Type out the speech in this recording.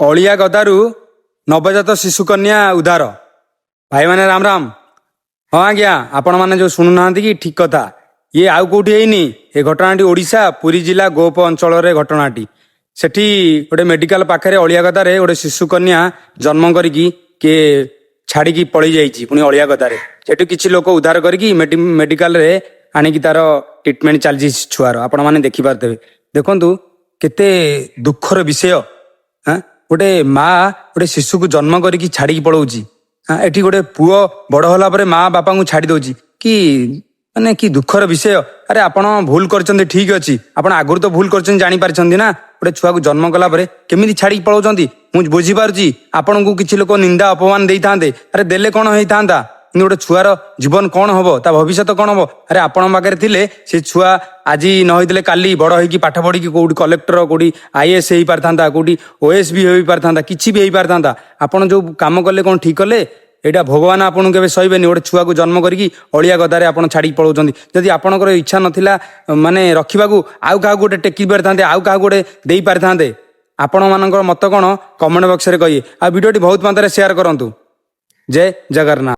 ଅଳିଆ ଗଦାରୁ ନବଜାତ ଶିଶୁକନ୍ୟା ଉଦ୍ଧାର। ଭାଇମାନେ, ରାମ ରାମ। ହଁ ଆଜ୍ଞା, ଆପଣମାନେ ଯେଉଁ ଶୁଣୁନାହାନ୍ତି କି, ଠିକ କଥା। ଇଏ ଆଉ କୋଉଠି ହେଇନି, ଏ ଘଟଣାଟି ଓଡ଼ିଶା ପୁରୀ ଜିଲ୍ଲା ଗୋପ ଅଞ୍ଚଳରେ ଘଟଣାଟି। ସେଠି ଗୋଟେ ମେଡିକାଲ ପାଖରେ ଅଳିଆ ଗଦାରେ ଗୋଟେ ଶିଶୁକନ୍ୟା ଜନ୍ମ କରିକି କିଏ ଛାଡ଼ିକି ପଳେଇ ଯାଇଛି। ପୁଣି ଅଳିଆ ଗଦାରେ ସେଠୁ କିଛି ଲୋକ ଉଦ୍ଧାର କରିକି ମେଡିକାଲରେ ଆଣିକି ତାର ଟ୍ରିଟମେଣ୍ଟ ଚାଲିଛି ଛୁଆର। ଆପଣମାନେ ଦେଖିପାରୁଥିବେ। ଦେଖନ୍ତୁ, କେତେ ଦୁଃଖର ବିଷୟ। ଆଁ ଗୋଟେ ମା ଗୋଟେ ଶିଶୁକୁ ଜନ୍ମ କରିକି ଛାଡ଼ିକି ପଳଉଛି। ଆଁ, ଏଠି ଗୋଟେ ପୁଅ ବଡ ହେଲା ପରେ ମା ବାପାଙ୍କୁ ଛାଡି ଦଉଛି। କି ମାନେ କି ଦୁଃଖର ବିଷୟ। ଆରେ, ଆପଣ ଭୁଲ କରିଛନ୍ତି, ଠିକ ଅଛି। ଆପଣ ଆଗରୁ ତ ଭୁଲ କରିଛନ୍ତି, ଜାଣିପାରିଛନ୍ତି ନା? ଗୋଟେ ଛୁଆକୁ ଜନ୍ମ କଲା ପରେ କେମିତି ଛାଡିକି ପଳଉଛନ୍ତି? ମୁଁ ବୁଝିପାରୁଛି, ଆପଣଙ୍କୁ କିଛି ଲୋକ ନିନ୍ଦା ଅପମାନ ଦେଇଥାନ୍ତେ। ଆରେ, ଦେଲେ କଣ ହେଇଥାନ୍ତା? କିନ୍ତୁ ଗୋଟେ ଛୁଆର ଜୀବନ କଣ ହବ? ତା ଭବିଷ୍ୟତ କଣ ହବ? ଆରେ, ଆପଣଙ୍କ ପାଖରେ ଥିଲେ ସେ ଛୁଆ ଆଜି ନ ହେଇଥିଲେ କାଲି ବଡ ହେଇକି ପାଠ ପଢିକି କୋଉଠି କଲେକ୍ଟର, କୋଉଠି ଆଇଏଏସ୍ ହେଇପାରିଥାନ୍ତା, କୋଉଠି ଓଏଏସ୍ ବି ହେଇପାରିଥାନ୍ତା, କିଛି ବି ହେଇପାରିଥାନ୍ତା। ଆପଣ ଯୋଉ କାମ କଲେ, କଣ ଠିକ କଲେ? ଏଇଟା ଭଗବାନ ଆପଣଙ୍କୁ କେବେ ସହିବେନି। ଗୋଟେ ଛୁଆକୁ ଜନ୍ମ କରିକି ଅଳିଆ ଗଦାରେ ଆପଣ ଛାଡିକି ପଳଉଛନ୍ତି। ଯଦି ଆପଣଙ୍କର ଇଚ୍ଛା ନଥିଲା ମାନେ ରଖିବାକୁ, ଆଉ କାହାକୁ ଗୋଟେ ଟେକି ପାରିଥାନ୍ତେ, ଆଉ କାହାକୁ ଗୋଟେ ଦେଇପାରିଥାନ୍ତେ। ଆପଣମାନଙ୍କର ମତ କଣ, କମେଣ୍ଟ ବକ୍ସରେ କହିବେ। ଆଉ ଭିଡ଼ିଓଟି ବହୁତ ମାତ୍ରାରେ ସେୟାର କରନ୍ତୁ। ଜୟ ଜଗନ୍ନାଥ।